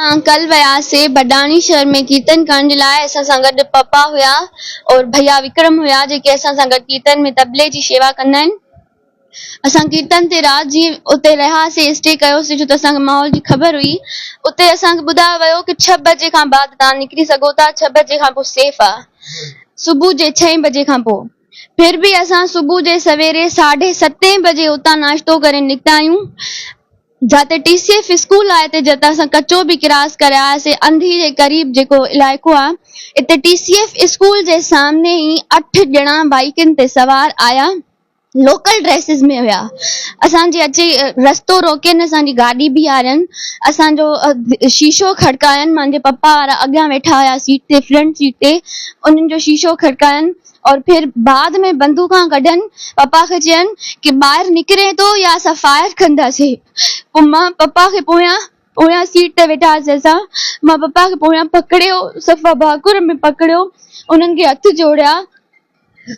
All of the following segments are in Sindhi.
اسان ڪل وياسي بڊاڻي شهر ۾ ڪيرتن ڪرڻ جي لاء اسان سان گڏ پپا هيا اور ڀيا وڪرم هيا جيڪي اسان سان گڏ ڪيرتن ۾ طبلي جي شيوا ڪندا آهن اسان ڪيرتن تي رات جي اتي رهياسي اسٽي ڪيوسي ڇو ته اسان کي ماحول جي خبر هئي اتي اسان کي ٻڌايو ويو ڪي ڇهه بجي کان بعد توهان نڪري سگهو ٿا ڇهه بجي کان پوء سيف آ صبح جي ڇهين بجي کان پوء پھر به اسان صبح جي سويري ساڍي ستين بجي اتان ناشتو ڪري نڪتا آهيون جاتي ٽي سي ايف اسڪول آهي اتي جتان اسان ڪچو به ڪراس ڪري آياسي انڌي جي قريب جيڪو علائقو آهي اتي ٽي سي ايف اسڪول جي سامني ئي اٺ ڄڻا بائيڪن تي سوار آيا لوڪل ڊريسز ۾ هيا اسان جي اچي رستو روڪين اسان جي گاڏي بيهارين اسان جو شيشو کڙڪاين مانجي پپا وارا اڳيان ويٺا هيا سيٽ تي فرنٽ سيٽ تي انهن جو شيشو کڙڪاين اور پھر بعد ۾ بندوقان ڪڍن پپا کي چين ڪي ٻاهر نڪرين ٿو يا اسان فائر ڪنداسين پوء مان پپا کي پويان پويان سيٽ تي ويٺا هئاسين اسان مان پپا کي پويان پڪڙيو صفا ڀاڪر ۾ پڪڙيو انهن کي هٿ جوڙيا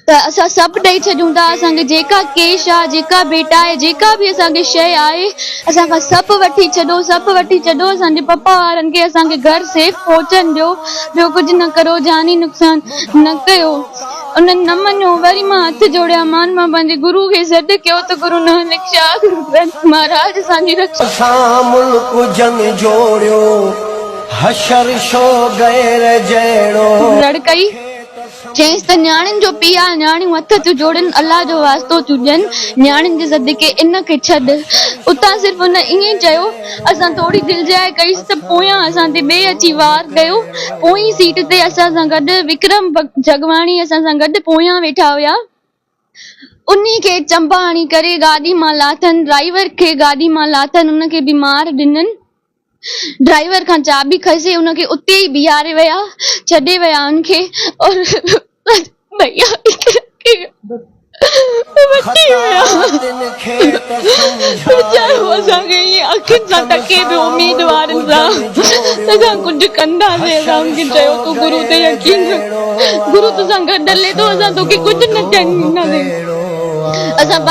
ته اسان سڀ ڏئي ڇڏيون ٿا اسان کي جيڪا ڪيش آ جيڪا ڀيٽ آهي جيڪا به اسان کي شيء آهي اسان کان سڀ وٺي ڇڏو سڀ وٺي ڇڏو اسان جي پپا وارن کي اسان کي گهر سيف پهچڻ ڏيو ٻيو ڪجهه نه ڪرو جاني نقصان نه ڪيو. انهن نه مڃيو. وري مان هٿ جوڙيا مان مان پنهنجي گرو کي سڏ ڪيو ته گرو نانڪ شاهه گرو گرنٿ مهاراج اسان جي رکشا. اسان ملڪ جن جوڙيو، حشر شو غير جهڙو. رڙ ڪئي. چيائينس ته نياڻين جو پيء آ، نياڻيون هٿ ٿيون جوڙين، الله جو واسطو ٿيون ڏين، نياڻين جي صدقي ان کي ڇڏ. اتان صرف هن ائين چيو. اسان ٿوري دلجاء ڪئيس ته پويان اسان تي ٻئي اچي وار ڪيو. پوئين سيٽ تي اسان سان گڏ وڪرم جڳواڻي اسان سان گڏ پويان ويٺا هيا. انهي کي چنبا هڻي ڪري گاڏي مان لاٿن. ڊرائيور کي گاڏي مان لاٿن ان کي به مار ڏنن. ڊرائيور کان چاٻي کسي ان کي اتي ئي بيهاري ويا. ڇڏي ويا ان کي اور ڀئيا کي وٺي ويا. ويچارو اسان کي ائين اکين سان تڪي پيو اميدوارن سان اسان ڪجهه ڪنداسين اسان ان کي چيو تون گرو تي يقين رک گرو تو سان گڏ هلي ٿو اسان توکي ڪجهه نه ٿيڻ ڏينداسين اسان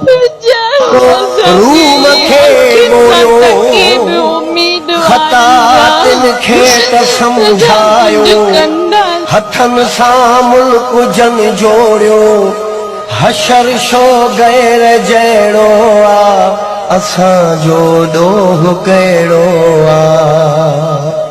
ويچارو اسان کي ائين اکين سان تڪي پيو اميدوارن سان اسان ڪجهه ڪنداسين. هٿن سان ملڪ جن جوڙيو، حشر شو غير جهڙو آ، اسان جو ڏوهه ڪهڙو آ.